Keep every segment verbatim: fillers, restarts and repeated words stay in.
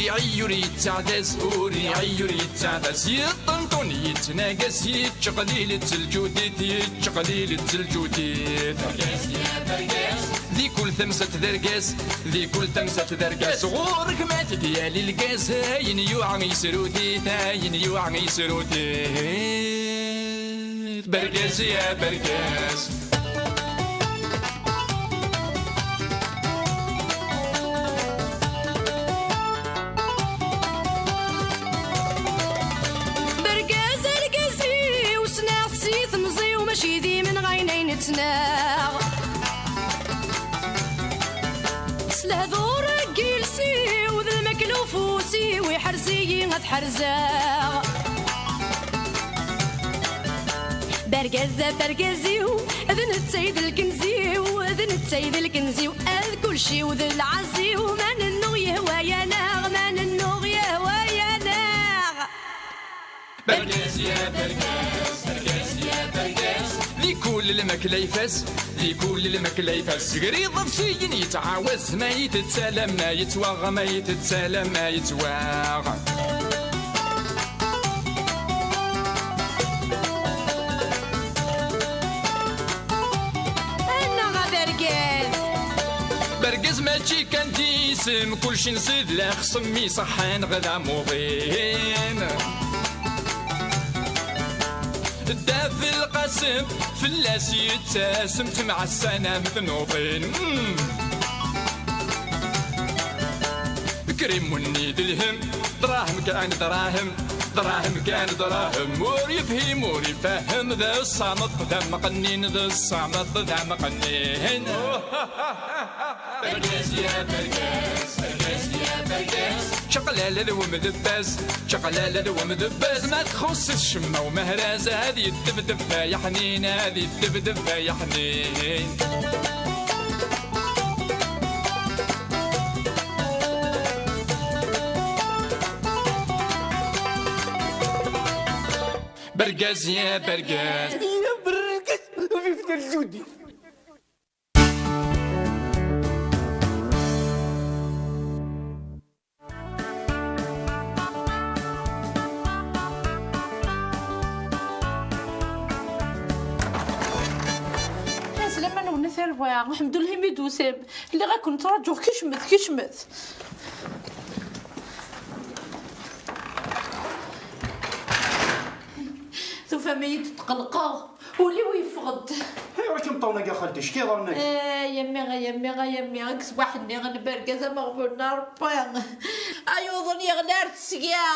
Iɛeyyu ur yettaɛdaz, ur iɛeyyu ur yettaɛdaz, yeṭṭenṭun yettnagas, yettqelil-itt lǧudit, yettqelil-itt lǧudit. Di kul tamsalt d argaz, di kul tamsalt d argaz, ɣur-k ma t-id-yali lgaz, ayen yuɛa yesrut-it, ayen yuɛa yesrut-it. Bergaz ya bergaz. Bergaz argaz-iw, ssneɣ-t si temẓi-w, mačči d imenɣayen ay nettnaɣ. S lehdur n yiles-iw d lmakla ufus-iw, iḥrez-iyi ad ḥerzeɣ. Bergaz ɣef argaz-iw, d netta i d lkenz-iw, d netta i d lkenz-iw, ad kulci-w d lɛaz-iw, ma nennuɣ yehwa-yaneɣ, ma nennuɣ yehwa-yaneɣ. Bergaz ya bergaz, bergaz ya bergaz. Di kul lmakla ifaz, di kul lmakla ifaz. Gar iḍebsiyen yettɛawaz, ma yettett alamma yettwaɣ, ma yettett alamma yettwaɣ. Annaɣ a bergaz. Bergaz mačči kan d isem, kulci nsid lexsem iṣeḥḥan ɣer d amuḍin. Dda Belqasem fell-as yettasem, temɛassanam tnuḍin. Mm. Krimunni d lhem, dṛahem kan dṛahem, dṛahem kan dṛahem. Ur yefhim ur ifehhem, d ṣṣameṭ d amqennin, d ṣṣameṭ d amqennin. Bergaz ya bergaz, bergaz ya bergaz. Čaqlala d wemdebbaz, čaqlala d wemdebbaz. Ma txuṣṣ ccemma umehraz, ad yeddebdeb ay aḥnin, ad yeddebdeb ay aḥnin. Bergaz ya bergaz. Ya bergaz, vive Dda Lǧudi. Ɛeslama-nwen a tarwa, lḥemdulleh imi d-tusam. Lliɣ ad ken-ttṛaǧuɣ, kecmet, kecmet. Tufam-iyi-d tqelqeɣ, ul-iw yeffeɣ-d. Ayɣer akken ṭṭawna-k a xalti, ckiḍ-nnek? Ay a mmi, ay a mmi, ay a mmi, deg ṣṣbaḥ-nni n bergaz ameɣbun n Ṛebbi. Ay uḍen yeɣli ar tesga.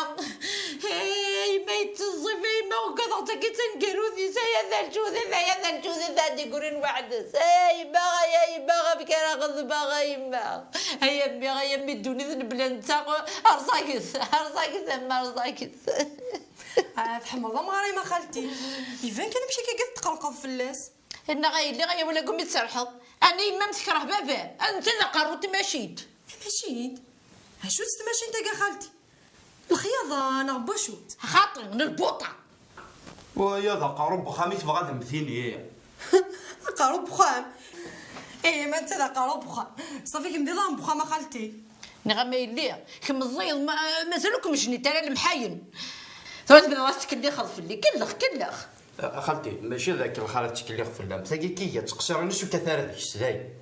Ay ma yetteẓẓif, ay ma ugadeɣ tagi d taneggarut-is, ay a Dda Lǧudet, ay a Dda Lǧudet, ad d-igrin weḥd-s. Ay ma, ay a yemma, amek ara xedmeɣ a yemma? Ay a mmi, ay a mmi, ddunit mebla netta, rẓaget, rẓaget a mma, rẓaget. Ah, tḥemmleḍ amɣar-im a xalti. Iban kan amek akka i tqelqeḍ fell-as. Inna a yelli, ay awal agumi tserḥeḍ. Ani yemma-m tekreh baba-m. Netta d aqerru n tmacint. Tmacint? Acu-tt tmacint-agi a xalti? Lexyaḍa neɣ n wacu-tt? Xaṭi, n lbuṭa. Waya d aqerru n wexxam i tebɣa ad m-tini. Aqerru n wexxam? Ih, ma netta d aqerru n wexxam. Ṣafi kemm d iḍan n wexxam a xalti. Nniɣ-am a yelli, kemm meẓẓiyeḍ, ma-, mazal ur kem-jnint ara lemḥayen. Tura tebdiḍ ad tettkellixeḍ fell-i. Kellex, kellex. A xalti, mačči d akellex ara tettkellixeḍ fell-am. Tagi akka iga ttqeṣṣir-ines ur kkat ara deg-s, dayen.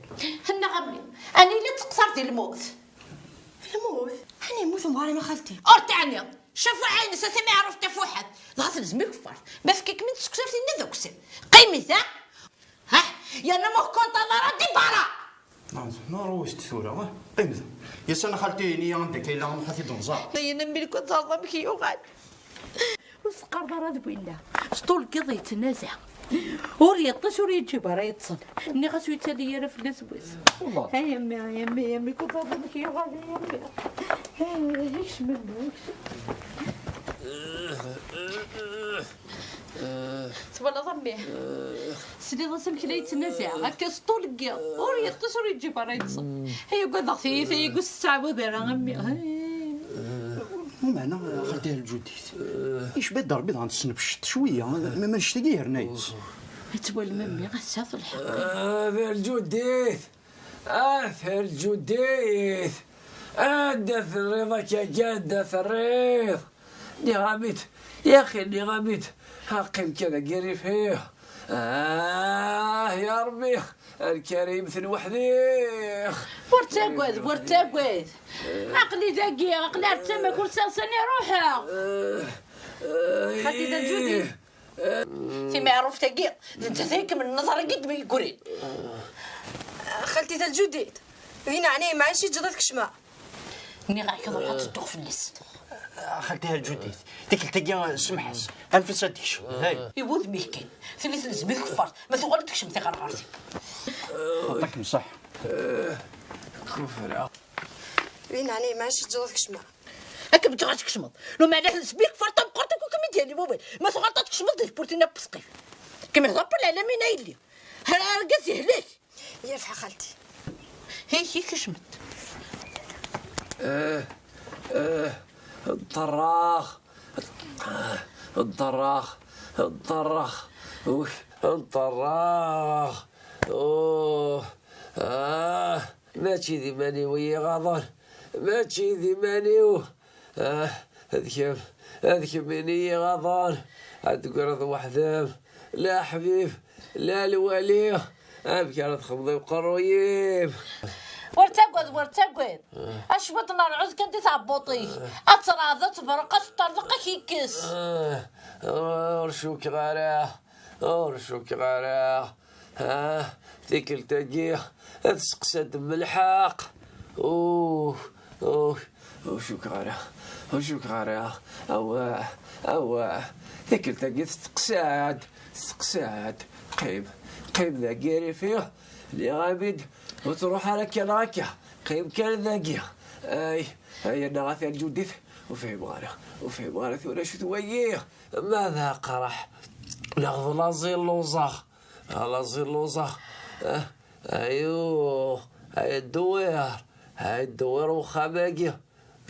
Nniɣ-am, ani yella ttqeṣṣir di lmut? Lmut? Ani yemmut umɣar-im a xalti? Ur teɛniḍ. Cafuɛa-ines a tamiɛruft tafuḥaḍt. Dɣa telzem ikeffart. Ma fkiɣ-kem-id tseksaft-inna d akessar. Qqim-it, ha? Ha? Yerna ma ur k-konṭal ara, di berra! Neɣ ruwit-d tura, ah, qqim da. Yasan a xalti, ini-yi anda akka yella, nruḥ ad t-id-nẓer. Ayen am ilku teẓreḍ amek yuɣal. Ur s-teqqareḍ ara d winna. S ṭul n yiḍ yettnaza. Ur yeṭṭis, ur yeǧǧib ara yeṭṭsen. Nniɣ-as ur yettali ara fell-as wass. Wallah. Ay a mmi, ay a mmi, ay a mmi, ku baba amek yuɣal, ay a mmi. Ay, ikcem a mmi, ikcem. Twalaḍ a mmi? Tesliḍ-as amek la yettnaza? Akka s ṭul n yiḍ. Ur yeṭṭis, ur yeǧǧib ara yeṭṭsen. Ay, ugadeɣ tiyita-agi ur s-tettɛawad ara a mmi. Ay. Meɛna, a xalti Lǧudit, icba-d Ṛebbi dɣa tesnebceḍ cwiya, ma, ma annect-agi yerna-yas. Ad twalem a mmi, ass-a telḥeq. Ah, Lǧudit! Ah, Lǧudit! Anda terriḍ akka, anda terriḍ? Nniɣ-am-id, yaxi, nniɣ-am-id. Qqim kan dagi rrif-iw. Ah, ya Ṛebbi, a Lkarim, ten weḥd-i. Ur ttagad, ur ttagad. Aql-i dagi, aql-i ar tama kul sɛiɣ sani ruḥeɣ. Xalti Taǧudit. Timeɛruft-agi, d nettat ay kem-nneḍren-agi d mi yeggrin. Xalti Taǧudit, di neɛnaya-m ɛac iǧǧeḍ ad kecmeɣ. Nniɣ-ak ad ruḥeɣ ad tedduɣ fell-as. Xalti Taǧudit, tikkelt-agi semḥ-as, anef-as ad d-tekcem. Hay. I wudem-ik kan, tili telzem i tkeffart, ma tuɣal ad tekcem tiɣerɣert-iw. Ṭak mṣeḥ. Kufra. Di neɛnaya-m ɛac iǧǧeḍ ad kecmeɣ. Akken bɣiɣ ad tkecmeḍ. Lameɛna telzem i tkeffart tameqqrant akk akken mi d-yali wawal. Ma tuɣaleḍ ad tkecmeḍ di tewwurt-inna n wesqif. Kem ihḍer Ṛebbi lɛalamin a yelli. Argaz yehlek. Yaf a xalti. Hi, hi, kecmet. Eh, eh, ḍerraɣ. Ḍerraɣ. Ḍerraɣ. Uk, ḍerraɣ. Oh, ah, mačči d iman-iw i yi-ɣaḍen. Mačči d iman-iw. Ah, d kemm, d kemm i yi-ɣaḍen. Ad d-tegreḍ weḥd-m. La ḥbib, la lwali. Amek ara txedmeḍ i uqerruy-im? Ur ttagad, ur ttagad. Acwiṭ n ṛṛɛud kan di tɛebbuṭ-ik. Ad terɛed, ad tebrek, ad teṭṭerḍeq, ad k-ikkes. Ah, ur cukkeɣ ara, ur cukkeɣ ara. Ah, tikkelt-agi, ad testeqsad m lḥeqq. Uh, uh, ur cukkeɣ ara, ur cukkeɣ ara. Awah, awah. Tikkelt-agi testeqsad, testeqsad. Qqim, qqim dagi rrif-iw. Nniɣ-am-id, ur ttruḥ ara kan akka. Qqim kan dagi. Ay, ay, annaɣ a Taǧudit. Ur fhimeɣ ara, ur fhimeɣ ara tura acu-t wagi. Ma d aqraḥ, neɣ d laẓ i lluẓeɣ. Ala ziluẓa. Eh, ayu, ay ddewwir, ay ddewwir uxxam-agi.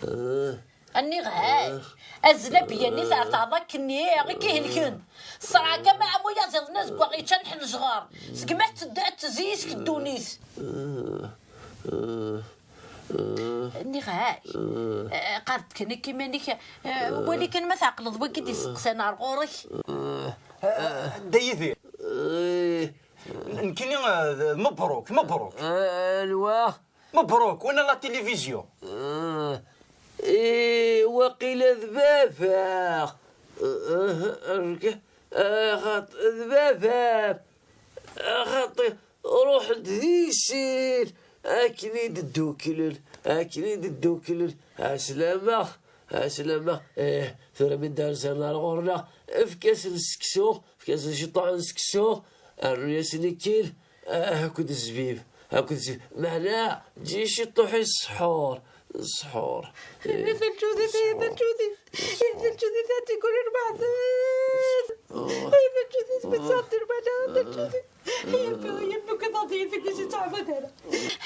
Eh, Aniɣ hay, azla beyya-nni tɛerteɣ akkenni i k-ihelken. Ṣṣreɛ kama am uyaziḍ-nni azeggaɣ yeččan ḥelejɣer. Segmi ad teddu ad tezzi yis-k ddunit. Eh, eh, eh, Aniɣ hay, eh, eh, qqar-d kan akka iman-ik, eh, wali kan ma tɛeqleḍ wagi d-iseqsan ar ɣur-k. Eh, eh, Dda Yidir. Eh, Nekkini, eh, d mebruk, mebruk. Eh, anwa? Mebruk, wina la télévision. Eh, eh, waqila d baba. Eh, eh, eh, xaṭ-, d baba. Xaṭi, ruḥen-d di sin. Akken i d-dduklen, akken i d-dduklen. Ɛeslama, ɛeslama. Eh, tura mi d-rsan ar ɣur-neɣ, efk-asen seksu, efk-asen ciṭuḥ n seksu, rnu-yasen ikkil, ah, akked zzbib, akked zzbib. Meɛna, ǧǧi ciṭuḥ i ssḥur, ssḥur. Eh, Ay d lǧudit, ay d lǧudit, ay d lǧudit, ad d-iggul lmeɛdad. Oh. Ay d lǧudit, ma tesɛiḍ lmeɛdad, ay d lǧudit. Ay a mmi, ay a mmi, ugadeɣ d yid-k i s-yettɛabad ara.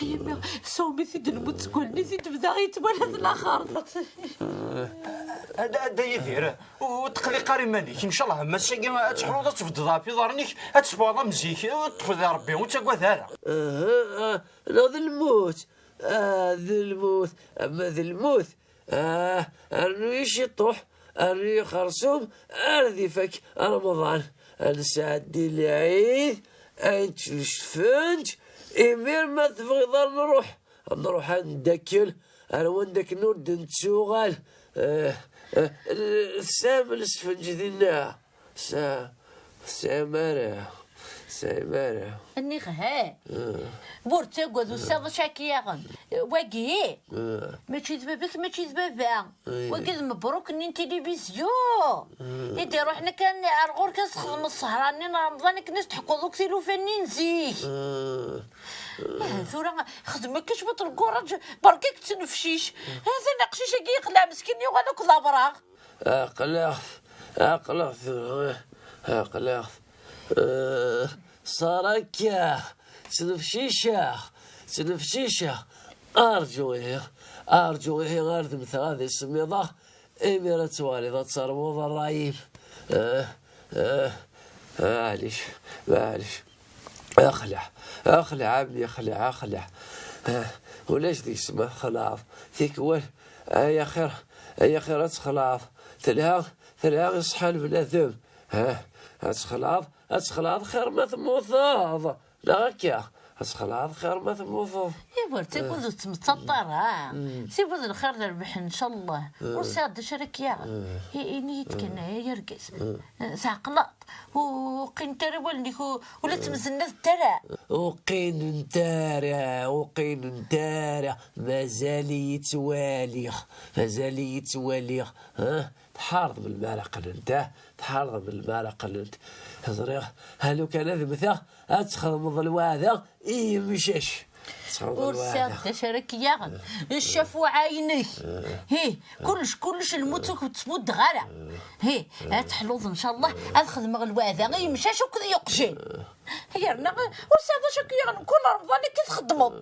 Ay a mmi, sawmi-t-id lmut seg wallen-is i d-bda yettwala d laxert. A Dda, a Dda Yidir, ur tqelliq ara iman-ik. Ncallah, ma ass-agi ad teḥluḍ, ad tbeddeḍ ɣef iḍarren-ik, ad tesbeɛḍ am zik, ṭṭef di Ṛebbi, ur ttagad ara. Aha, ah, neɣ d lmut. Ah, d lmut, ama d lmut. Ah, rnu-yi ciṭuḥ, rnu-yi xersum, ar d ifak Remḍan. Ad nesɛeddi lɛid, ad nečč lesfenǧ, imir ma tebɣiḍ ad nruḥ, ad nruḥ ad neddakel ar wanda akken ur d-nettuɣal. Eh, eh, tesɛam lesfenǧ dinna? Sa-, tesɛam ara, tesɛam ara. Aniɣ ha? Eh. Ur ttagad, ur tesɛiḍ acu akka yaɣen. Wagi, eh, mačči d baba-k, mačči d baba. Eh. Wagi d mebruk-nni n tilibizyu. Eh. I d-iruḥen kan ar ɣur-k ad txedmeḍ ssehra-nni n Remḍan akken ad s-d-teḥkuḍ akk tilufa-nni n zik. Eh. Eh, tura xdem akka cwiṭ n lkuraǧ, berka-k ttnefcic. Hatan aqcic-agi yeqleɛ meskin yuɣal akk d abraɣ. Aql-aɣ-t, aql-aɣ-t, aql-aɣ-t. Eh, ṣṣara-k, ttnefciceɣ, ttnefciceɣ. Arǧu ihi, arǧu ihi ar d-mmteɣ ad isemmiḍeɣ, imir ad twaliḍ ad terwuḍ ṛṛay-im. Eh, eh, maɛlic, maɛlic. Axleɛ, axleɛ, a mmi, axleɛ, axleɛ. Eh, Ulac deg-s ma txelɛeḍ. Tikwal, ay axir, ay axir ad txelɛeḍ. Telha, telha i ṣṣeḥḥa n bnadem. Ha, ad txelɛeḍ, ad txelɛeḍ xir ma temmuteḍ. Neɣ akka, ad txelɛeḍ xir ma temmuteḍ. Iwa, ur ttagad, ur ttmettaṭ ara. Siwed lxir d rrbeḥ, ncallah. Ur sɛiɣ d acu ara k-yaɣen. I-, ini-yi-d kan, ay argaz. Tɛeqleḍ? Ur qqinent ara wallen-ik, u-, ula d tmezzennaḍ ara. Ur qqinent ara, ur qqinent ara. Mazal-iyi ttwaliɣ, mazal-iyi ttwaliɣ. Ha? Tḥarḍ melmi ara qqnent, ha? Tḥarḍ melmi ara qqnent. Ẓriɣ, ha lukan ad mmteɣ, ad txedmeḍ lweɛda i yemcac. Ad txedmeḍ lweɛda. Ur sɛiɣ d acu ara k-yaɣen. Ccafuɛa-inek. Hi, kullec, kullec lmut ur k-ttmuddeɣ ara. Hi, ad teḥluḍ, ncallah, ad xedmeɣ lweɛda i yemcac akked yiqjan. Yerna ur sɛiɣ d acu ara k-yaɣen, kul Remḍan akka i txeddmeḍ.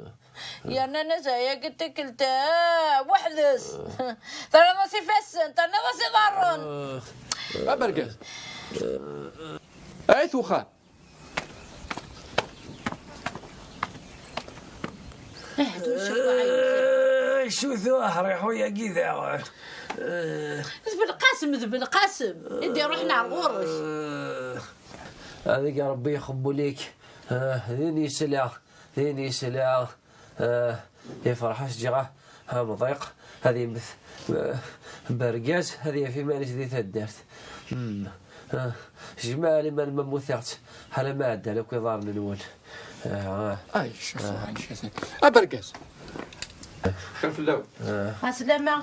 Yerna nazayagi tikkelt, ah, weḥd-s. Terriḍ-as ifassen, terriḍ-as iḍarren. Abergaz. Ay tuxxam. Ahdu, cukkeɣ. Ay, cutu aḥriḥu-yagi daɣen. D Belqasem, d Belqasem. I d-iruḥen ar ɣur-k. Ad ig Rebbi ixemmel-ik. Ah, din yesla, din yesla. Ah, ifreḥ-as ǧǧiɣ amḍiq, ad yemmet, ah, bergaz, ad yaf iman-is di taddart. Hmm. Ah, jmaɛ liman ma mmutiɣ-tt, ḥala ma ɛeddan akk iḍarren-nwen. Ah, ah. Ay, ccafuɛa, ccafuɛa. Abergaz. Xir fell-awen. Ɛeslama.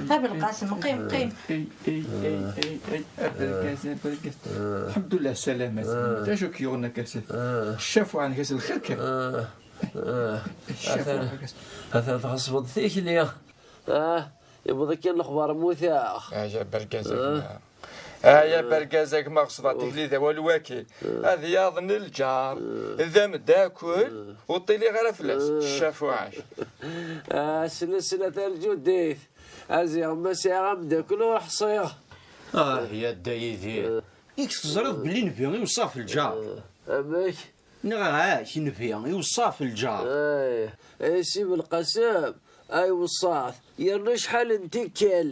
A Belqasem, qqim, qqim. Ay, ay, ay, ay, ay, abergaz, abergaz. Lḥemdullah, ssalamat. D acu k-yuɣen akka s-, ccafuɛa-nnek ass lxir kan. Ccafuɛa. Atan, atan tɣeṣbeḍ tikli. Ah, yewweḍ-ik-in lexbar mmuteɣ. Ay, abergaz, a gma. Ay, abergaz, a gma, ɣeṣbeɣ tikli d awal waki. Ad yaḍen lǧar, d ameddakel, ur ṭṭiliɣ ara fell-as. Ccafuɛa. Ah, sla, sla, tarǧudit. A ziɣ ma sɛiɣ ameddakel ur ḥṣiɣ. Ah, ya Dda Yidir. Yak teẓriḍ belli Nnbi iweṣṣa ɣef lǧar. Amek? Nniɣ-ak, Nnbi iweṣṣa ɣef lǧar. Ay, ay, si Belqasem, ay weṣṣat, yerna acḥal n tikkal.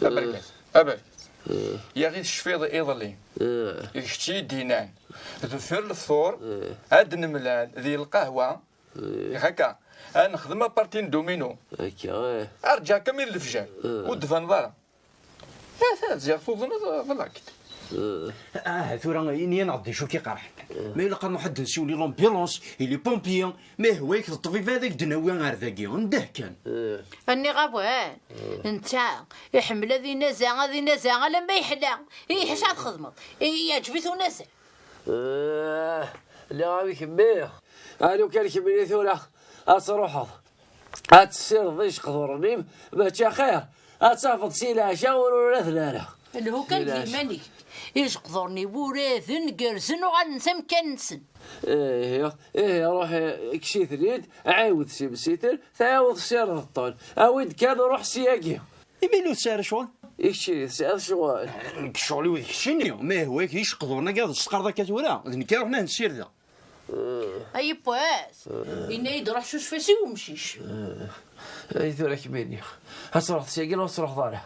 Abergaz, abergaz. Yaɣ i tecfiḍ iḍelli. D kečč i yi-d-yennan, deffir lefṭur, ad d-nemlal di lqahwa. Yak akka, ad nexdem aparti n domino. Akka, eh. Arǧa kan mi d lefjer, ur d-tbaneḍ ara. Ata, ziɣ tuḍneḍ, ḍlak-d. Ah, tura ini-aneɣ-d d acu k-iqerḥen. Ma ilaq ad nruḥ ad d-nsiwel i l'ambulance, i les pompiers, ma ihwa-yak d ṭṭbib ad ak-d-nawi ar dagi, ndeh kan. Nniɣ-awen, netta iḥemmel ad inaza, ad inaza, alamma yeḥla. Ih, acu ad txedmeḍ? Yeɛǧeb-it unaza. Ah, lliɣ am kemmi. A lukan kemmini tura ad truḥeḍ ad tessirdeḍ ijeqduren-im, mačči axir ad tafeḍ si leɛca ur uraden ara. Lhu kan d iman-ik. Ijeqduren-iw uraden, gerrzen, uɣalen s amkan-nsen. Ihi, ihi, ruḥ, kkes-iten-id, ɛiwed si msitel, tɛiwed tessirdeḍ-ten. Awi-d kan, ruḥ syagi. Imi ur tesɛiḍ ccɣel? I kečči, tesɛiḍ ccɣel? Nekk ccɣel-iw d keččini, ma ihwa-k ijeqduren-agi ad tesqerḍ akka tura, d nekk ara ruḥen ad ssirdeɣ. Ay yiwwas, yenna-yi-d ruḥ cucef-as i wemcic. Ay tura kemmini, ad truḥeḍ syagi neɣ ur truḥeḍ ara?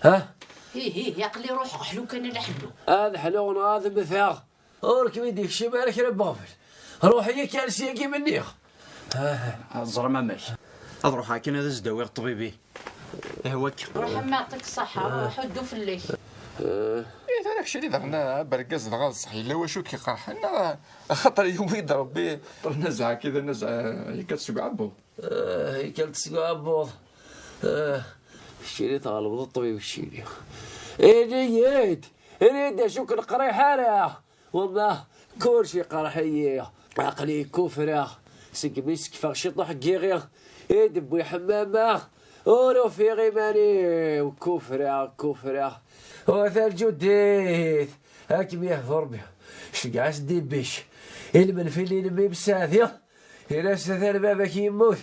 Ha? Ih, ih, aql-i ruḥeɣ, ḥlu kan ala ḥlu. Ad ḥluɣ neɣ ad mmteɣ. Ur kem-id-ikcim ara kra n weɣbel. Ruḥ yakan syagi menniɣ. Ah. Teẓram amek? Ad ruḥeɣ akken ad as-d-awiɣ ṭṭbib-i. Ihwa-k. Ruḥ, a mmi, yeɛṭik ṣṣeḥḥa, ruḥ, ddu fell-ak. Eh, tura keččini daɣen, a bergaz, dɣa d ṣṣeḥ, yella wacu k-iqerḥen, neɣ axaṭer yuwi-d Rebbi? Ṭṭernazeɛ akka d anazeɛ, yekkat seg uɛebbuḍ. Eh, yekkat seg uɛebbuḍ. Eh, keččini tɣelbeḍ ṭṭbib keččini. Ini-yi-d, ini-yi-d acu k-neqriḥ ara. Wamma, kullec iqerḥ-iyi. Aql-i kufreɣ. Segmi sekfeɣ ciṭuḥ n yiɣi i d-wwi ḥemmama, ur ufiɣ iman-iw. Kufreɣ, kufreɣ. Ur tarǧu ddit. Ad kem-yehdu Rebbi. Ceggeɛ-as-d i bbic. I lmenfil-inem i msaɛdi. Ini-as atan baba-k yemmut.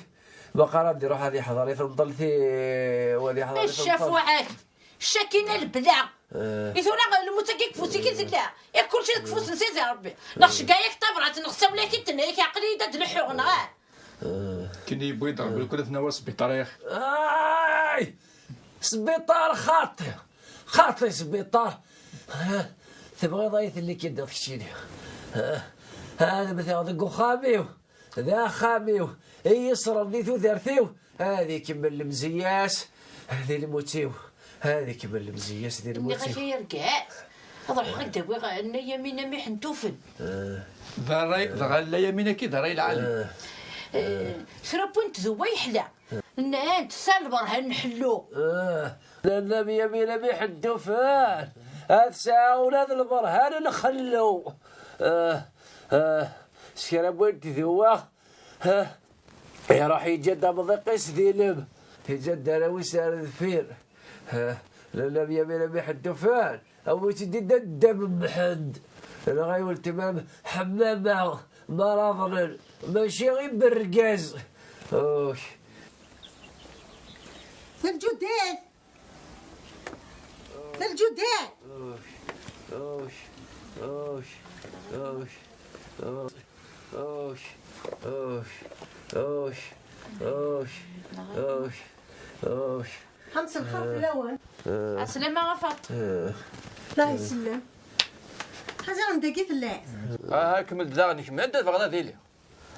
Meqqar ad iruḥ ad iḥḍer i temḍelt-iw, ad iḥḍer i temḍelt. Ccafuɛa-k. Ccakin a lebda. Eh. I tura lmut-agi deg ufus-ik i tella. Yak kulci deg ufus n Sidi Rebbi. Neɣ ceggeɛ-ak tabrat, neɣ sawel-ak-id, tenna-yak aql-iyi-d ad d-leḥḥuɣ, neɣ ah? Kini yewwi-d Rebbi lukan ad t-nawi sbiṭar, ya axi. Ay! Sbiṭar xaṭi! Xaṭi sbiṭar! Ha, tebɣiḍ ay telli k-id-iḍ keččini? Ha, ad mmteɣ deg uxxam-iw, d axxam-iw, i yi-iṣren di tudert-iw, ad ikemmel lemzeyya-s di lmut-iw, ad ikemmel lemzeyya-s di lmut-iw. Nniɣ-ak ay argaz, ad ruḥeɣ ad d-awiɣ Nna Yamina mi ḥentufen. D ṛṛay, dɣa Nna Yamina-agi d ṛṛay lɛali. Eh, kra n win tdewwa yeḥla. Nnant, tesɛa lberhan n ḥellu. Eh, Nna Yamina mi ḥentufen, ad tesɛa ula d lberhan n xellu. Eh, eh, s kra n win tdewwa, eh, iruḥ yeǧǧa-d amḍiq-is d ilem. Yeǧǧa-d arraw-is ar deffir. Eh, Nna Yamina mi ḥentufen, awi-tt-id i Dda Mḥend, neɣ i weltma-m Ḥemmama, maraḍnen, mačči i bergaz. Uk. Lǧudat! Lǧudat! Uk, uk, uk, uk, uk. Uk, uk, uk, uk, uk. Ha mselxir fell-awen. Ɛeslama a Faṭ. La isellem. Ḥazi anda-gi telliḍ? Aha, kemmel-d daɣen, kemm anda tebɣiḍ ad iliɣ?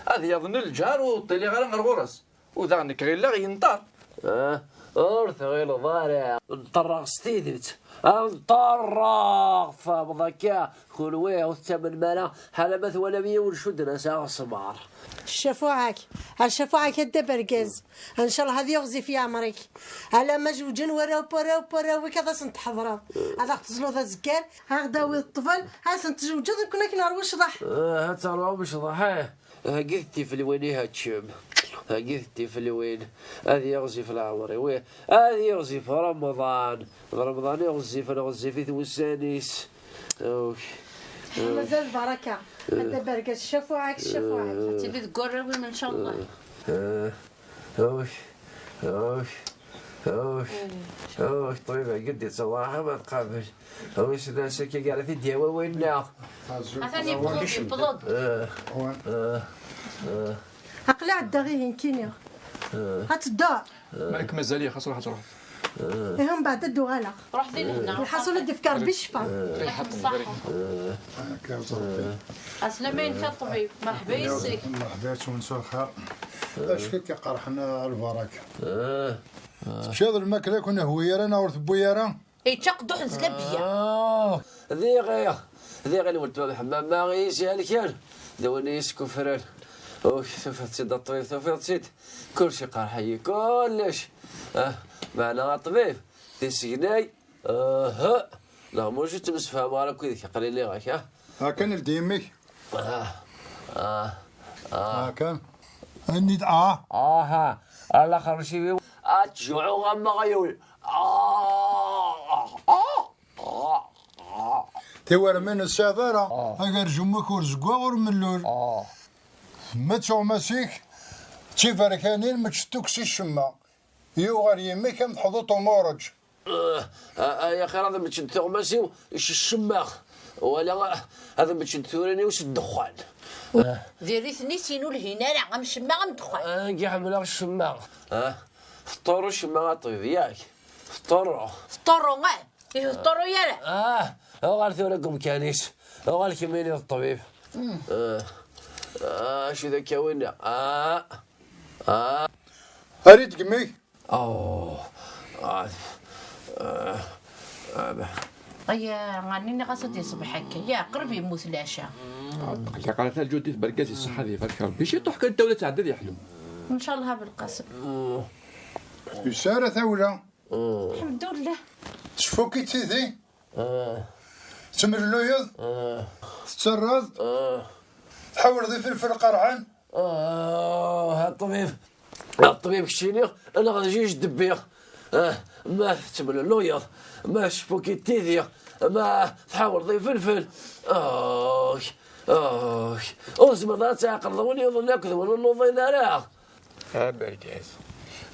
Ad yaḍen lǧar ur ṭṭiliɣ ara ɣer ɣur-s. U daɣen nekk ɣileɣ yenṭer. Ah, ur tɣileḍ ara. Nṭerreɣ s tidet. Ah, nṭerreɣ, tfehmeḍ akka? Kunwi ur tettamnem ara, ḥala ma twalam yiwen cudden-as aɣesmar. Ccafuɛ-ak, a ccafuɛ-ak a dda bergaz. Ncallah ad yiɣzif yeɛmer-ik. Alamma zewǧen warraw n warraw n warraw-ik ad asen-tḥeḍreḍ. Ad aɣ-tezluḍ azekka, ad aɣ-d-tawiḍ ṭṭbel, ad asen-tjewǧeḍ nekkni akken ar wecḍeḥ. Ah, ad terwum ccḍeḥ, eh. Heggi-d tifelwin i heččem. Heggi-d tifelwin. Ad yiɣzif leɛmer-iw. Ad yiɣzif Remḍan. D Remḍan i ɣezzifen, ɣezzifit wussan-is. Awk. Mazal baraka. Anda bergaz, ccafuɛak, ccafuɛak. Ad tili deg warraw-im, ncallah. Eh, awk. Awk. Awk. Awk, ṭṭbib, heggi-d ittewwaḥ, ma tqabel. Wissen ass-agi ara t-id-yawi winna. Atan yewweḍ-d, yewweḍ-d. Eh, eh, eh. Aql-i ɛeddaɣ ihi nekkini. Ad tedduḍ? Ma nekk mazal-iyi, xas ruḥ ad truḥeḍ. Ihi mbeɛd ad d-uɣaleɣ. Ruḥ di lehna. Lḥaṣul ad d-ifk Rebbi ccfa. Ṛṛiḥa ṭebbiri. Ɛeslama-inek a ṭṭbib, merḥba yes-k. Merḥba yes-wen s lxir. Acu akka iqerḥen a lbaraka? Teččiḍ lmakla ur k-nehwi ara neɣ ur tewwi ara? Yečča aqedduḥ n zlabeyya. Ah, diɣi, diɣi lweltma Mḥemmama i yi-s-ihelken, d win i yi-skuffren. Uk, tufiḍ-tt-id a ṭṭbib, tufiḍ-tt-id. Kullec iqerḥ-iyi, kullec. Ah, meɛna a ṭṭbib, tisegna-y, aha, neɣ mulac ur ttemsefhameɣ ara akk yid-k, aql-i nniɣ-ak, ah. Akken ldi imi-k. Ah, ah, ah. Akken. Anni-d, ah. Aha, alaxer n ciwi. Ad tjuɛu am aɣyul. Ah, ah, ah, ah. Tiwermin ur tesɛiḍ ara. Ah. Agerjum-ik ur zeggaɣ ur mellul. Ah. Ma d tuɣmas-ik, d tiberkanin, ma d-tukkes i ccemma. Yuɣal yimi-k am teḥḍuṭ umuṛeǧ. Eh, a, a, ya xir ad meččent tuɣmas-iw, c-, ccemmaɣ. Wala, ad meččent turin-iw s ddexxan. Diri-ten-is inu lhin ara, am ccemmaɣ am ddexxan. Ah, agi ḥemmleɣ ccemmaɣ. Ah, teṭṭuru ccemma a ṭṭbib, yak? Teṭṭuru. Teṭṭuru, ah, ih, teṭṭuru yara. Ah, uɣal tura deg umkan-is. Uɣal kemmini d ṭṭbib. Ah, ah, acu d akka winna? Ah, ah. Ari deg-mi? Oh, ah, ah, ah. Aya, ɛni nniɣ-as ad d-iṣbeḥ akka. Ya, qrib yemmut leɛca. Aql-i qqareɣ taǧuddit bergaz iṣeḥḥa di barka Rebbi. Ciṭuḥ kan tawla tɛedda ad yeḥlu. Ncallah a Belqasem. Yusa ara tawla. Lḥemdullah. Tceffu-k-id tidi? Temlelluyeḍ? Tettarraḍ-d? Tḥawleḍ ifelfel qerḥen? Ah, a ṭṭbib, a ṭṭbib, keččini neɣ d jij debbiɣ? Ah, ma tettemlelluyeḍ, ma tceffu-k-id tidi, ma tḥawleḍ ifelfel. Ah, ah, ur tezmireḍ ad tɛeqleḍ win yuḍen akked win ur nuḍin ara? A bergaz.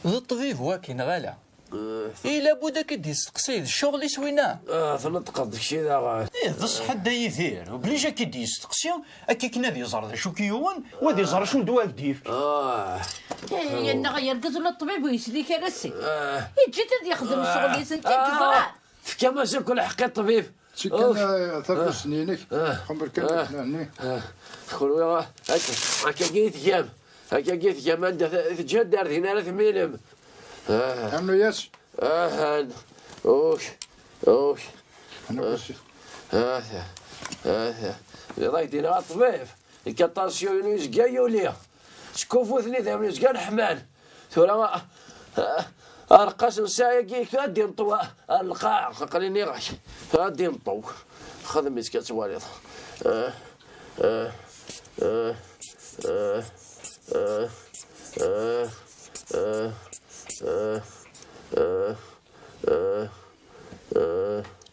D ṭṭbib waki, neɣ ala? Ila bud ad k-id-yesteqsi, d ccɣel-is winna. Ah, tneṭqeḍ d kečč i daɣen. Ih, d ṣṣeḥ a Dda Yidir, oblij ad k-id-yesteqsi, akka akken ad iẓer d acu k-yuɣen, u ad iẓer acu n ddwa ad k-d-yefk. Ah. Eh, yenneɣ yergez ula ṭṭbib ur yeslik ara seg. Ah. Yeǧǧa-t ad yexdem ccɣel-is, netta i yeẓran. Tefkam-as akk lḥeqq i ṭṭbib. Tikan, eh, tabluzt-nni-inek, xemmer kan akken-nni. Kunwi, ah, akka, akkagi i tgam. Akkagi i tgam, anda t-, teǧǧa-d ar din ara tmilem. Ah. Rnu-yas. Ahan. Uk. Uk. Ata. Ata. Iḍ-ak dinna a ṭṭbib. Nekk aṭansyu-inu yezga yuli. Skufuten idammen yezgan ḥman. Tura, a, a, areqqas n ssaɛa-agi ad d-inṭew ar lqaɛa, aql-i nniɣ-ak. Tura ad d-inṭew. Xdem-itt kan ad twaliḍ. Ah, ah, ah.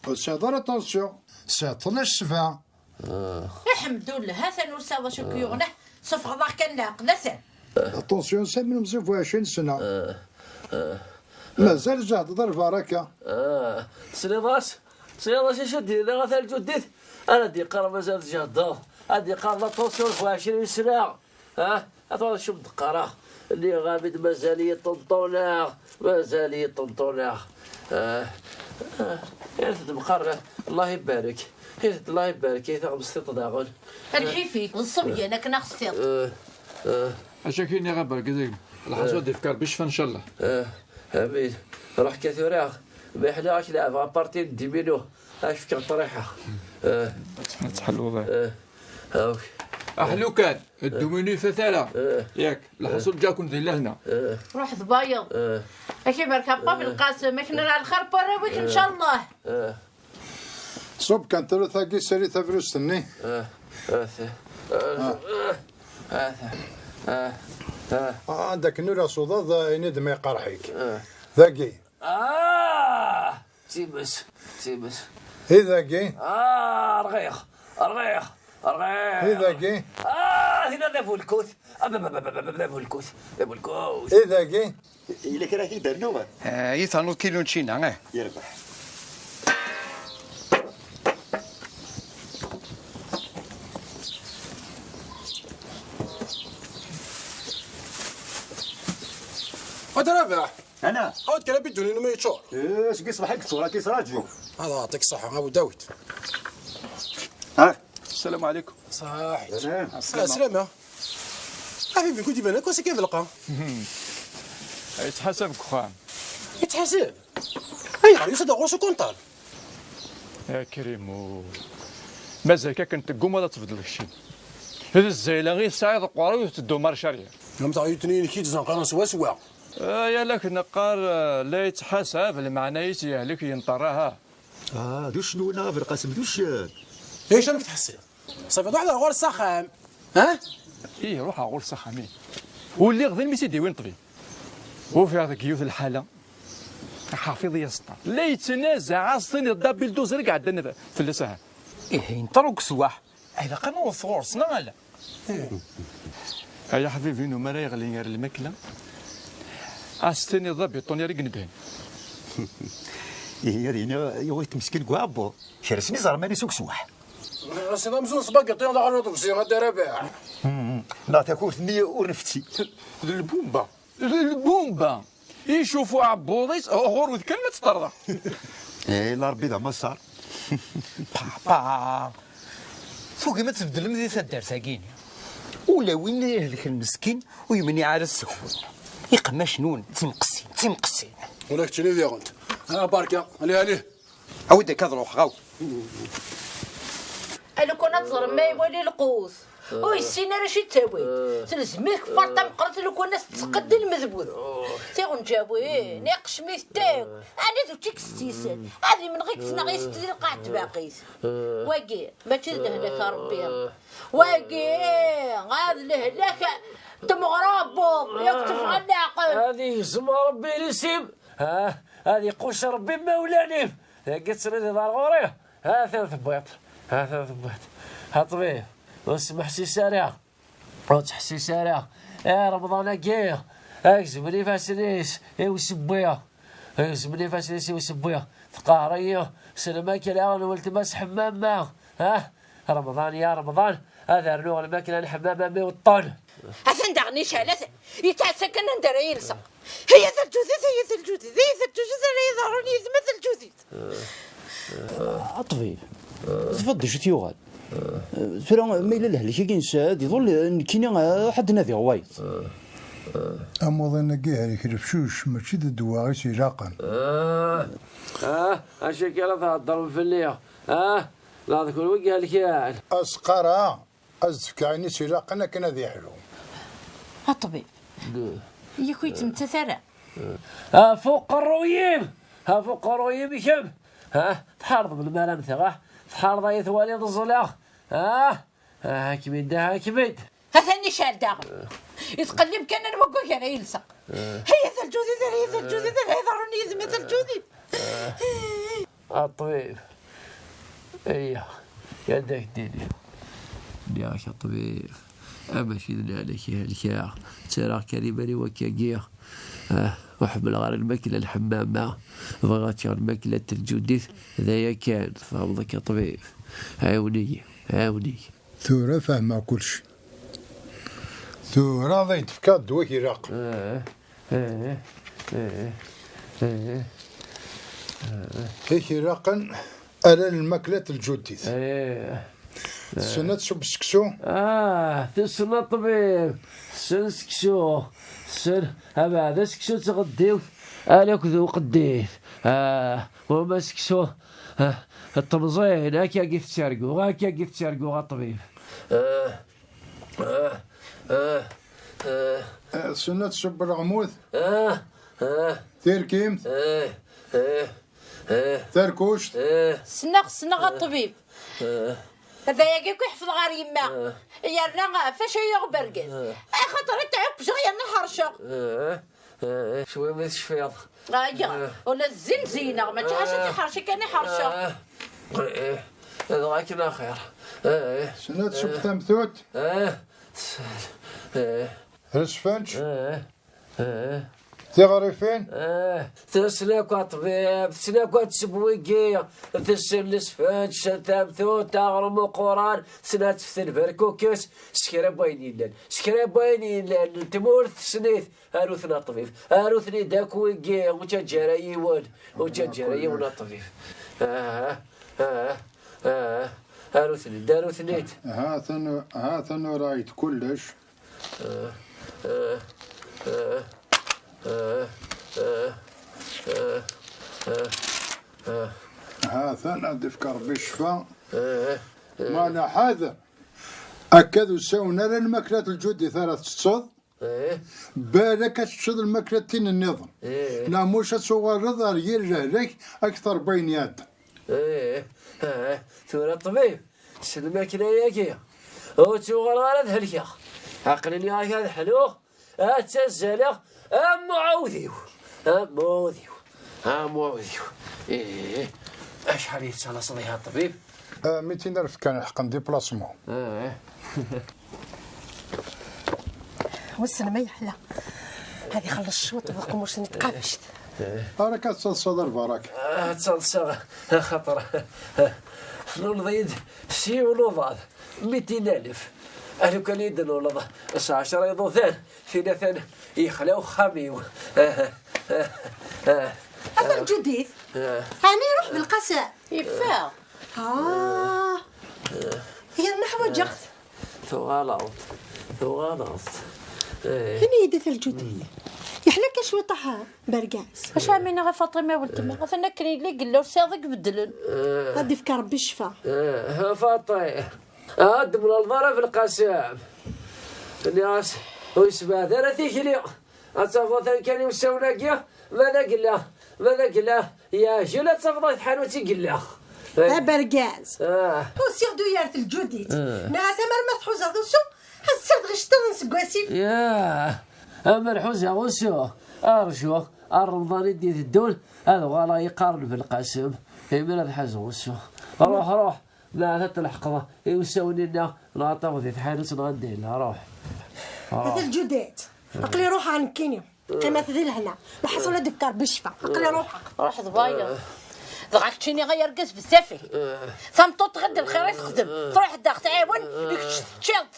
Ur tesɛiḍ ara tension. Tesɛiḍ tnac sebɛa. Aḥemdullah, ha-t-an ur sɛiɣ d acu k-yuɣen, ah, suffɣeḍ-aɣ kan leɛqel, ha-t-an. Aṭensiyu-ines am ilemẓi bu ɛecrin sna. Mazal tjehdeḍ a lbaraka. Ah, tesliḍ-as? Tesliḍ-as acu d-yenna ata lǧuddit? Ara d-yeqqar mazal tjehdeḍ. Ad d-yeqqar d aṭensiyu bu ɛecrin sna. Ah, ad tɛuḍ acu m-d-qqareɣ. Nniɣ-am-id mazal-iyi ṭenṭuneɣ, mazal-iyi ṭenṭuneɣ. Ah, ah, irid d-meqqar, Allah ibarek. Irid, Allah ibarek, ay taɣemstiṭ daɣen. Lḥif-ik, d ṣṣebyan akken a xtiṭ. Ah, ah. Acu ak-iniɣ a bergaz-im? Lḥaṣu ad d-ifk Rebbi ccfa ncallah. Ah, amin. Ruḥ ka tura, ma yeḥla ad k-leɛbeɣ aparti n diminu, ad k-fkeɣ ṭriḥa. Ah. Ad tḥelluḍ, ah. Ah. Awk. Aḥlu kan, dduminu ifat ara. Eh. Yak, lḥaṣul ǧǧa-ken di lehna. Eh. Ruḥ d bayeḍ. Eh. Ak ibarek a Papa Belqasem, ak nra lxir n warraw-ik, ncallah. Eh. Ṣub kan tura tagi, sali tabrust-nni. Eh. Eh. Ah, anda akken ur asuḍaḍ, ini-d ma iqerḥ-ik. Eh. Dagi. Ah! Times, times. I dagi? Ah, rɣiɣ, rɣiɣ, rɣiɣ. I dagi? Ah, dinna d abulkut. Ah, d abulkut, d abulkut. I dagi? Yella kra i d-rnuɣ? Eh, i ternuḍ kilu n ččina, eh? Yerbeḥ. Hadi Rabaḥ. Ana. Awd kan abidun-inu ma yeččur. Eh, seg ṣṣbeḥ i yeččur, ad k-yesraǧu. Ad aɛṭik ṣṣeḥḥa, a Bu Dawed. Ha? Sslam ɛlikum. Ṣaḥit. Salam. Ah, slama. A Bibi, kul iban akk ass-agi ad lqaɣ. Yettḥasab deg uxxam. Yettḥasab? Ayɣer, yusa-d ɣur-s ukunṭal? Ya Krim, mazal-k akken teggummaḍ ad tbeddleḍ keččini. D zzayla i tesɛiḍ, uqerruy ur teddum ara ccarrière. Am teɣyult-nni-inek i d-zenqaren swaswa. Ay, ala k-neqqar, eh, la yettḥasab, lmeɛna-is yehlek yenṭerr, aha. Ah, d ucennun-a, a Belqasem, d uccen. Acu amek tḥessiḍ? Ṣafi, ruḥ ɣur-s s axxam. Ha? Ih, ruḥeɣ ɣur-s s axxam, ih. Ur lliɣ din mi tt-id-iwin ṭṭbib. Ufiɣ deg yiwet lḥala. Ḥafiḍ i aseṭṭa. La yettnazaɛ, as-tiniḍ d abilduzer i iɛeddan fell-as, aha. Ih, yenṭer deg uṣewwaḥ. Ilaq ad naweḍ ɣur-s, neɣ ala? Ay aḥbib-inu, mi ara yeɣli ɣer lmakla, a s-tiniḍ d abiṭunyar i inebhen. Ihi ad iniɣ yuɣ-it meskin deg uɛebbuḍ. Kersen iẓerman-is deg uṣewwaḥ. Ass-a d amzun sbagiṭi d aɣrud ubeṣi a Dda Rabaḥ. Neɣ takurt-nni ur nfetti. D lbumba. D lbumba. Icuf uɛebbuḍ-is ɣur-wet kan ma tt-terḍa. Eh, la Rebbi d amaṣṣar. Papa, tugim ad tbeddlem di taddart-agi-ni. Ula win ihelken meskin ur yemniɛ ara seg-wen. Iqemmacen-nwen d timqessin, d timqessin. Ula keččini diɣen. Ah, barka, ali, ali. Awi-d akka ad ruḥeɣ, awi. A lukan ad teẓrem ma iwali lqut. Ur yessin ara acu yettawi. Telzem-it kefart tameqqrant a lukan ad s-tseqqed i lmedbud. Tiɣenǧawin, iqcem-it akk. Ɛni d učči k-s-tt-yessan? Ad imenɣ-ik-s neɣ yesset di lqaɛ n tbaqit. Wagi, mačči d lehlak a Rebbi. Wagi, ad lehlak n tmeɣra abbuḍ, yak teffeɣ leɛqel. Ad igzem Rebbi lisim. Ah, ad iquc Rebbi imawlan-im. Dagi tesridiḍ ar ɣur-i. Ha-t-an tewwiḍ. Ha-t-an tewwiḍ. A ṭṭbib, ur smeḥsis ara. Ur ttḥessis ara. Eh, Remḍan-agi, agzem ifassen-is i usewwi. Gezmen ifassen-is i usewwi. Teqqar-iyi, s lmakla n weltma-s Ḥemmama. Ah, Remḍan ya Remḍan, ad rnuɣ lmakla n Ḥemmama mi weṭṭen. Atan daɣen icɛel, atan yettɛassa kan anda ara yelseɣ. Ay at lǧudit, ay at lǧudit, ay at lǧudit ara iḍerrun yid-m, at lǧudit. A ṭṭbib, tfeḍ d acu t-yuɣal? Tura ma yella lehlak-agi nesɛa ad iḍul, nekkini, eh, ḥedd nadiɣ wayeḍ. Amuḍin-agi helk lefcuc, mačči d ddwa i s-ilaqen. Ah, ah, acu akka ara theddrem fell-i? Ah, neɣ d kunwi i ihelken? Asqar-a, ad s-d-fkeɣ ayen i s-ilaqen akken ad yeḥlu. A ṭṭbib, yak ur yettmettat ara. Af uqerruy-im! Af uqerruy-im kemm! Ha? Tḥarḍ melmi ara mmteɣ, ah? Tḥarḍ ay twaliḍ ẓẓleɣ? Ah? Ah, ḥkem-id, ah, ḥkem-id! Atan icɛel daɣen. Yettqellib kan anwa deg wagar ay yelsa. Ay at lǧudit, ay at lǧudit, ay iḍerrun yid-m, at lǧudit. A ṭṭbib, iyya, ad ak-d-iniɣ. Nniɣ-ak a ṭṭbib, amaci d lehlak i helkeɣ, ttarraɣ kan iman-iw akkagi. Ah, ur ḥemmleɣ ara lmakla n Ḥemmama, bɣiɣ ad ččeɣ lmakla n Lǧudit, d aya kan, tfehmeḍ akka a ṭṭbib? Ɛiwen-iyi, ɛiwen-iyi. Tura fehmeɣ kullec. Tura ad ak-d-fkeɣ ddwa i k-ilaqen. Eh, eh, eh, eh, eh. I k-ilaqen ala lmakla n Lǧudit. Eh. Tessen ad tṣubb seksu? Ah, tessen a ṭṭbib. Tessen seksu. Tessen, abeɛda seksu d tɣeddiwt, ala akked uqeddid. Ah, wama seksu, ah, n temẓin, akka i tettargu, akka i tettargu a ṭṭbib. Ah, ah, ah, ah. Eh, tessen ad tṣubb leɣmud? Ah, ah. Tirkimt? Eh, eh, eh. Tarkuct? Eh. Ssneɣ, ssneɣ a ṭṭbib. Eh. D ayagi akk i ḥefḍeɣ ɣer yemma. Eh. Yerna ɣef acu yuɣ bergaz. Eh. Axaṭer i tɛuppjeɣ yerna ḥerceɣ. Eh, eh, eh. Cwi mi tecfiḍ. Aya, eh, ula d zzin zeyneɣ, mačči ḥaca d tiḥerci kan i ḥerceɣ. Eh, eh, eh. Dɣa akken axir. Eh, eh. Ssneɣ tcewwel tamtunt? Eh, eh. Lesfenǧ? Eh, eh. Tiɣrifin? Eh, tessen akk a ṭṭbib, tessen akk ad tseww wigi, tessen lesfenǧ, tessen tamtunt, aɣrum uquran, tessen ad teftel berkukes, s kra n wayen yellan, s kra n wayen yellan n tmurt tessen-it. Aru-ten a ṭṭbib, aru-ten-id akk wigi, ur ttaǧǧa ara yiwen, ur ttaǧǧa ara yiwen a ṭṭbib. Ah, ah, ah, aru-ten-id, aru-ten-id. Ha-t-an, ha-t-an ur-, kullec. Ha-t-an ad d-ifk Ṛebbi ccfa. Meɛna ḥader. Akka d usawen ara lmakla n Lǧudit ara tettetteḍ. Balak ad teččeḍ lmakla d tin nniḍen. Neɣ muc ad tuɣaleḍ ar yir lehlak akteṛ n wayen iɛeddan. Eh, eh, tura ṭṭbib, s lmakla-agi, ur ttuɣaleɣ ara ad helkeɣ. Aql-ini ak ad ḥluɣ, ad ttazzaleɣ am uɛawdiw, am uɛawdiw, am uɛawdiw. Ih, acḥal i tettalaseḍ ihi a ṭṭbib? Ah, mitin alef kan ḥeqqen diplasmu. Eh. Wissen ma yeḥla. Ad ixelleṣ cwiṭ d uqemmuc n tqabact. Ara ka tettaḍsaḍ a lbaraka. Ah, ttaḍsaɣ, axaṭer tluleḍ-iyi-d s yiwen uḍad, mitin alef. A lukan i d-tluleḍ s ɛecra iḍudan, tin atan yexla uxxam-iw. Atan Ǧudit. Ɛni iruḥ Belqasem? Yeffeɣ. Ah. Yerna ḥwaǧeɣ-t. Tuɣaleḍ, tuɣaleḍ. Eh. Ini-yi-d a Lǧudit. Yeḥla-k cwiṭ, aha, bergaz. Acu ɛmina ɣef Faṭima weltma? Atan akken yella i yella, ur sɛiɣ i ibeddlen. Eh. Ad d-ifk Ṛebbi ccfa. Eh, a Faṭi. Ad d-temlaleḍ ara Belqasem. Nniɣ-as, ur yessebɛed ara tikli. Ad tafeḍ atan kan i usawen-agi, ma d agella, ma d agella, yeɛjel ad tafeḍ ay tḥanut i yella. Abergaz. Ah. Usiɣ-d uyar Lǧudit. Ah. Nniɣ-as amer ma tḥuzaḍ usu, ad ssiɣdeɣ iceṭṭiḍen seg wasif. Yah, amer ḥuzaɣ usu, arju, ar Remḍan i d-iteddun, ad uɣaleɣ yeqqaren Belqasem, imir ad ḥazeɣ usu. Ruḥ, ruḥ. Ma ad tleḥqeḍ i usawen-nni, neɣ ad tafeḍ di tḥanut, neɣ anda yella, ruḥ. Ruḥ. Ata Lǧudit. Aql-i ruḥeɣ nekkini. Qqimet di lehna. Lḥaṣul ad d-ifker bi ccfa. Aql-i ruḥeɣ. Ruḥ d wayeḍ. Dɣa keččini ay argaz bezzaf-ik. Tameṭṭut tɣidd lxir i texdem. Truḥ daɣ tɛiwen, i kečč teččiḍ-tt.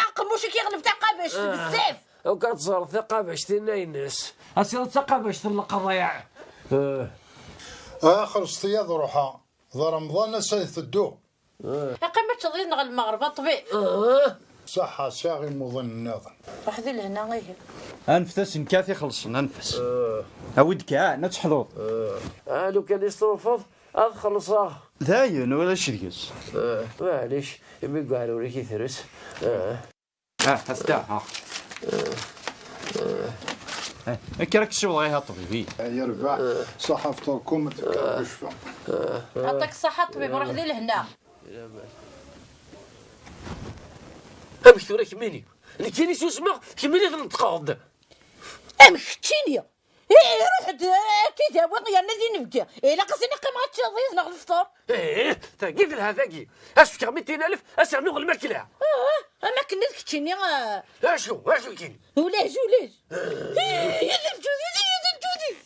Aqemmuc-ik iɣleb taqabact bezzaf. Akka teẓreḍ taqabact-inna-ines. Asiḍ d taqabact n leqḍiɛ. Ah, xelṣet-iyi ad ruḥeɣ. D Remḍan ass-a iteddu. Iqqim ad teččeḍ yid-neɣ lmeɣreb, a ṭṭbib. Ṣaḥa, sɛiɣ imuḍin nniḍen. Ruḥ di lehna, ihi. Anfet-as nekk ad t-ixellṣen, anef-as. Awi-d kan, ad teḥluḍ. Ah, lukan i s-trufaḍ, ad xellṣeɣ. Dayen, ulac deg-s. Maɛlic, imi deg uɛrur-ik i tres. Ah, hasta, ha. Eh, akka ara k-ssiwḍeɣ ihi a ṭṭbib. Ay yerbeḥ, ṣaḥa fṭurkum, tefka ccfa. Ɛṭik ṣṣaḥa a ṭṭbib, ruḥ di lehna. Amek tura kemmini? Nekkini susmeɣ, kemmini tneṭqeḍ-d. Amek keččini? Ih, ruḥ-d, ad k-id-awiɣ yerna d inebgi. Ilaq ad s-iniɣ qqimeɣ ad teččeḍ yid-neɣ lefṭur. Ih, tagi telha tagi. Ad s-fkeɣ mitin alef, ad s-rnuɣ lmakla. Ah, am akken d keččini, ah. Acu, acu kini? Ulac, ulac. Ih, ya d lǧud, ya d, ya d lǧud-is.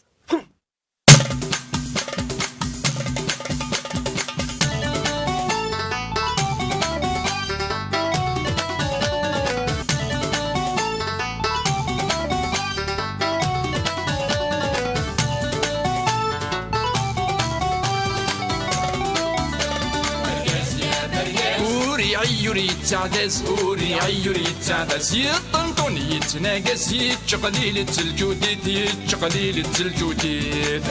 Ur iɛi ur yettaɛdaz, ur iɛi ur yettaɛdaz. Yeṭṭenṭun yettnagas, yettqelil-itt lǧudit, yettqelil-itt lǧudit.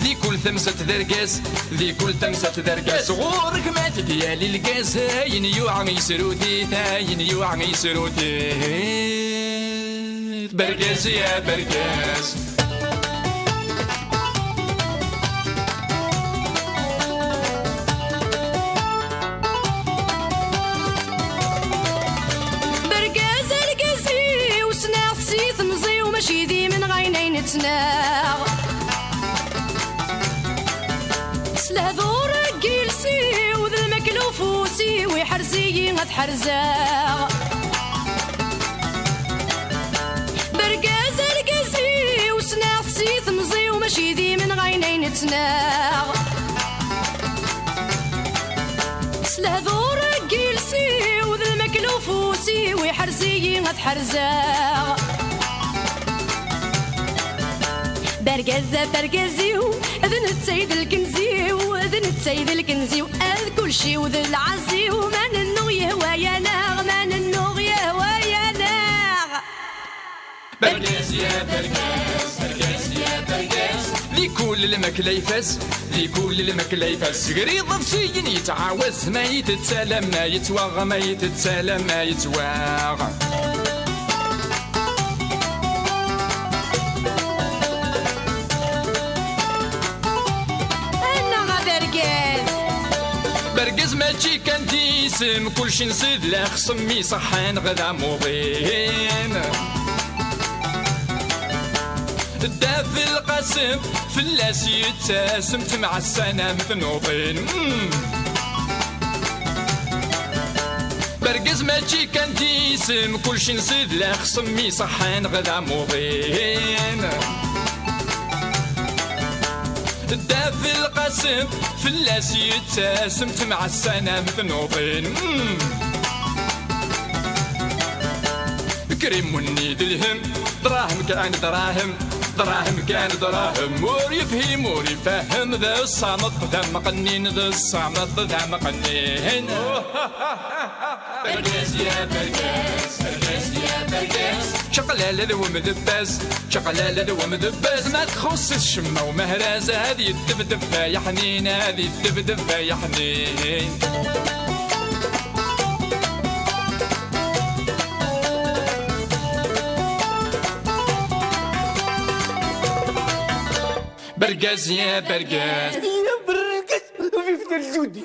Di kul tamsalt d argaz, di kul tamsalt d argaz. Ɣur-k ma t-id-yali lgaz, ayen yuɛa yesrut-it, ayen yuɛa yesrut-it. Bergaz ya bergaz. Bergaz argaz-iw, ssneɣ-t si temẓi-w, mačči d imenɣayen ay nettnaɣ. S lehdur n yiles-iw d lmakla ufus-iw, iḥrez-iyi ad ḥerzeɣ. Bergaz argaz-iw, ssneɣ-t si temẓi-w, mačči d imenɣayen ay nettnaɣ. S lehdur n yiles-iw d lmakla ufus-iw, iḥrez-iyi ad ḥerzeɣ. Bergaz a bergaz-iw, d netta i d lkenz-iw, d netta i d lkenz-iw, ad kulci-w d lɛaz-iw, ma nennuɣ yehwa-yaneɣ, ma nennuɣ yehwa-yaneɣ. Bergaz ya bergaz, bergaz ya bergaz. Di kul lmakla ifaz, di kul lmakla ifaz. Seg riḍ ɣef siyin yettɛawaz, ma itett alamma yettwaɣ, ma itett alamma yettwaɣ. Annaɣ a bergaz! Bergaz mačči kan d isem, kulci nṣid la xsem iṣeḥḥan ɣer d amuḍin. Dda Belqasem fell-as yettasem, temɛassanam tnuḍin. Mm. Bergaz mačči kan d isem, kulci nṣid la xsem iṣeḥḥan ɣer d amuḍin. Dda Belqasem fell-as yettasem, temɛassanam tnuḍin. Mm. Krim wenni d lhem, dṛahem kan dṛahem, dṛahem kan dṛahem. Ur yefhim ur ifehhem, d ṣṣameṭ d ameqqnin, d ṣṣameṭ d ameqqnin. Bergaz ya bergaz, bergaz ya bergaz. Čaqlala d wemdebbaz, čaqlala d wemdebbaz. Ma txuṣṣ-it ccemma umehraz, ad yeddebdeb ay aḥnin, ad yeddebdeb ay aḥnin. Bergaz ya bergaz. Ya bergaz, vive le Judi.